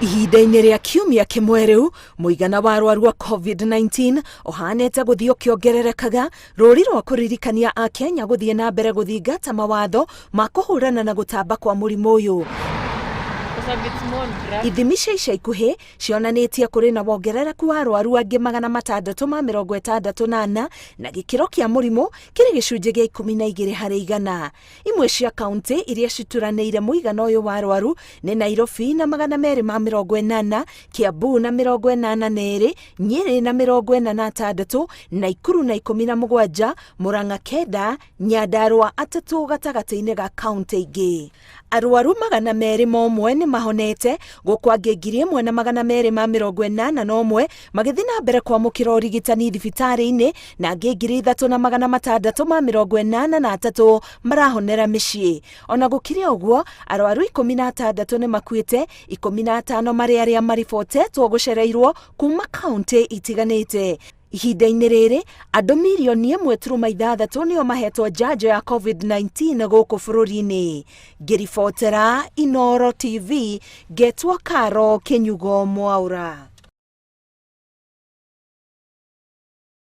Ihinda-inĩ rĩa kiumia kĩmwe rĩu, mũigana wa arwaru a COVID-19 ũhanĩte gũthiĩ ũkĩongererekaga, rũri rwa kũririkania Akenya gũthiĩ na mbere gũthingata mawatho ma kũhũrana na gũtamba kwa mũrimũ ũyũ. Ithimi cia ica ikuhĩ cionanĩtie kũrĩ na wongerereku wa arwaru angĩ 664 na gĩkĩro kĩa mũrimũ kĩrĩ gĩcunjĩ gĩa 12%. Imwe cia kauntĩ iria cituranĩire mũigana ũyũ wa arwaru nĩ Nairobi na 280, Kiambu na 82, Nyĩrĩ na 46, Naikuru na 17, Murang'a 9, Nyandarua 3 gatagatĩ-inĩ ga kauntĩ ingĩ. Arwaru 201 nĩ mahonete, gũkũ angĩ 1,281 magĩthiĩ na mbere kwamũkĩra ũrigitani thibitarĩ-inĩ na angĩ 3,683 marahonera mĩciĩ. Ona gũkĩrĩ ũguo, arwaru 16 nĩ makuĩte, 15 marĩ arĩa maribotetwo gũcereirwo kuma kauntĩ itiganĩte. Ihinda-inĩ rĩrĩ, andũ mirioni 1.6 nĩo mahetwo njanjo ya COVID-19 gũkũ bũrũri-inĩ. Ngĩribotera Inooro TV, ngetwo Caro Kĩnyugo Mwaũra.